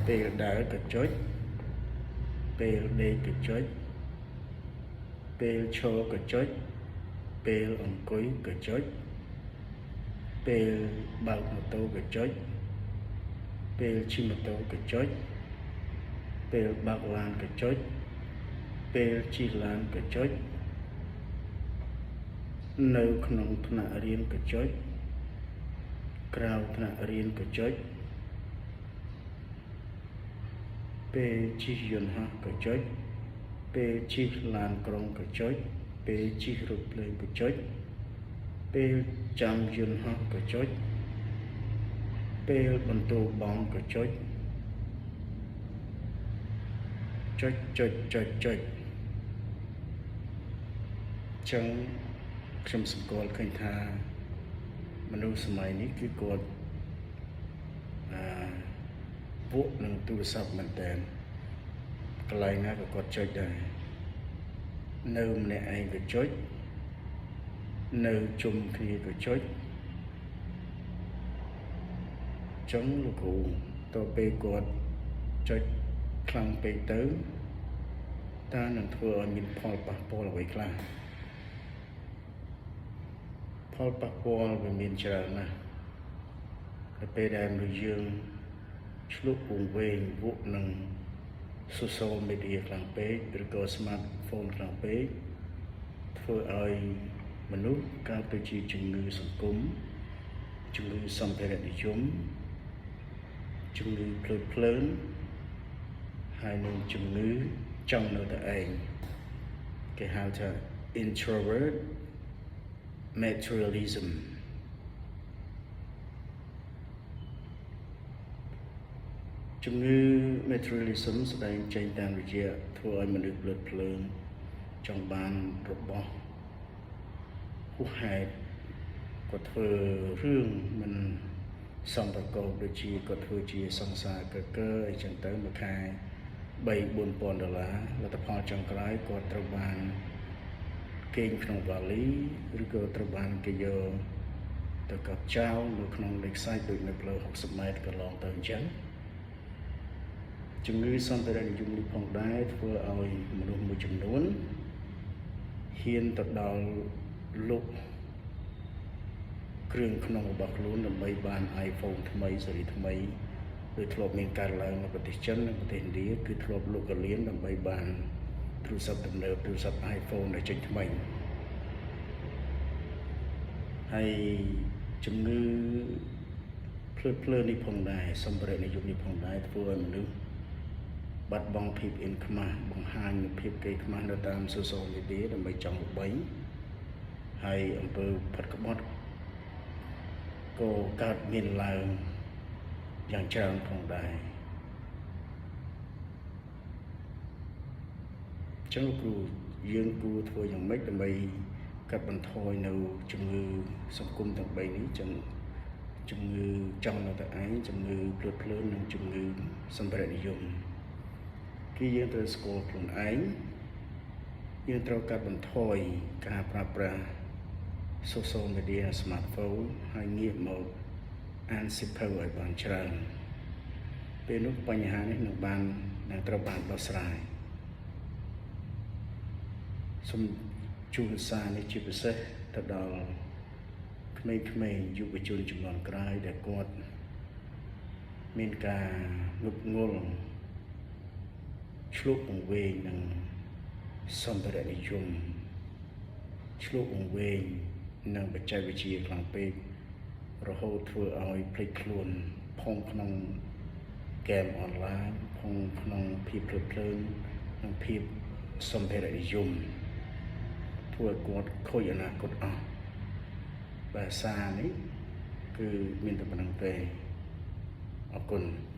ពេលដើរក៏ចុចពេលដេកក៏ចុចពេលឈរក៏ចុចពេលអង្គុយក៏ចុចពេលបើកម៉ូតូក៏ចុចពេលជិះម៉ូតូក៏ចុចពេលបើកឡានក៏ចុចពេលជិះឡានក៏ចុចនៅក្នុងថ្នាក់រៀនក៏ចុចក្រៅថ្នាក់រៀនក៏ចុចពេលជិះយន្តហោះក៏ចុចពេលជិះឡានក្រុងក៏ចុចពេលជិះរថភ្លើងក៏ចុចពេលចាំយន្តហោះក៏ចុចពេលបន្ទោបង់ក៏ចុចចុចចុចចុចចុចចឹងខ្ញុំសម្គាល់ឃើញថាមនុស្សសម័យនេះគឺគាត់អាពួកនឹងទូរស័ព្ទមែនតើកន្លែងណាក៏គាត់ចុចដែរនៅម្នាក់ឯងក៏ចុចនៅជុំគ្នាក៏ចុចចឹងលោកគ្រូតទៅពេលគាត់ចុចខ្លាំងពេកទៅតើនឹងធ្វើឲ្យមានផលប៉ះពាល់អ្វីខ្លះផលប៉ះពាល់វាមានច្រើនណាស់នៅពេលដែលមនុស្សយើងឆ្លុះវង្វេងវក់នឹង social media ខ្លាំងពេកឬក៏ smartphone ខ្លាំងពេកធ្វើឲ្យមនុស្សកើតទៅជាជំងឺសង្គមជំងឺសម្ភារៈនិយមជំងឺភ្លើតភ្លើនហើយនឹងជំងឺចង់នៅតែឯងគេហៅថា introvert materialism ជំងឺ materialism ស្ដែងចេញតាមរយៈធ្វើឲ្យមនុស្សភ្លើតភ្លើនចង់បានរបស់ហួសហេតុគាត់ធ្វើរឿងមិនសមប្រកបដូចជាគាត់ធ្វើជាសង្សារកកើអីចឹងទៅមួយខែ3 4000ដុល្លារលទ្ធផលចុងក្រោយគាត់ត្រូវបានគេងក្នុងវ៉ាលីឬក៏ត្រូវបានគេយកទៅកប់ចោលនៅក្នុងលេខខ្សាច់ដូចនៅផ្លូវ60ម៉ែត្រកន្លងទៅអញ្ចឹងជំងឺសម្ភារៈនិយមនេះផងដែរធ្វើឲ្យមនុស្សមួយចំនួនហ៊ានទៅដល់លុបគ្រឿងក្នុងរបស់ខ្លួនដើម្បីបាន iPhone ថ្មីស៊េរីថ្មីដូចធ្លាប់មានកើតឡើងនៅប្រទេសចិននិងប្រទេសឥណ្ឌាគឺធ្លាប់លុកកលៀនដើម្បីបានទូរស័ព្ទទំនើបទូរស័ព្ទ iPhone ដែលចេញថ្មីហើយជំងឺភ្លើតភ្លើននេះផងដែរសម្ភារៈនិយមនេះផងដែរធ្វើឲ្យមនុស្សបាត់បង់ភាពអៀនខ្មាស់បង្ហាញនូវភាពកេរខ្មាស់នៅតាម social media ដើម្បីចង់ល្បីហើយអំពើផិតក្បត់ក៏កើតមានឡើងយ៉ាងច្រើនផងដែរចឹងគ្រូយើងគួរធ្វើយ៉ាងម៉េចដើម្បីកាត់បន្ថយនៅជំងឺសង្គមទាំង3នេះចឹងជំងឺចង់នៅតែឯងជំងឺភ្លើតភ្លើននិងជំងឺសម្ភារៈនិយមគឺយើងត្រូវស្គាល់ខ្លួនឯងយើងត្រូវកាត់បន្ថយការប្រើប្រាស់ social media smartphone ហើយងាកមកអានសៀវភៅឲ្យបានច្រើនពេលនោះបញ្ហានេះនឹងបាននឹងត្រូវបានដោះស្រាយសូមជូនសារនេះជាពិសេសទៅដល់ក្មេងៗយុវជនជំនាន់ក្រោយដែលគាត់មានការងប់ងល់ឆ្លុះវង្វេងនឹងសម្ភារៈនិយមឆ្លុះវង្វេងនឹងបច្ចេកវិទ្យាខ្លាំងពេករហូតធ្វើឲ្យភ្លេចខ្លួនផងក្នុងហ្គេមអនឡាញផងក្នុងភាពភ្លើតភ្លើននិងភាពសម្ភារៈនិយមធ្វើឲ្យគាត់ខូចអនាគតអស់បាទសារនេះគឺមានតែប៉ុណ្្នឹងទេអរគុណ។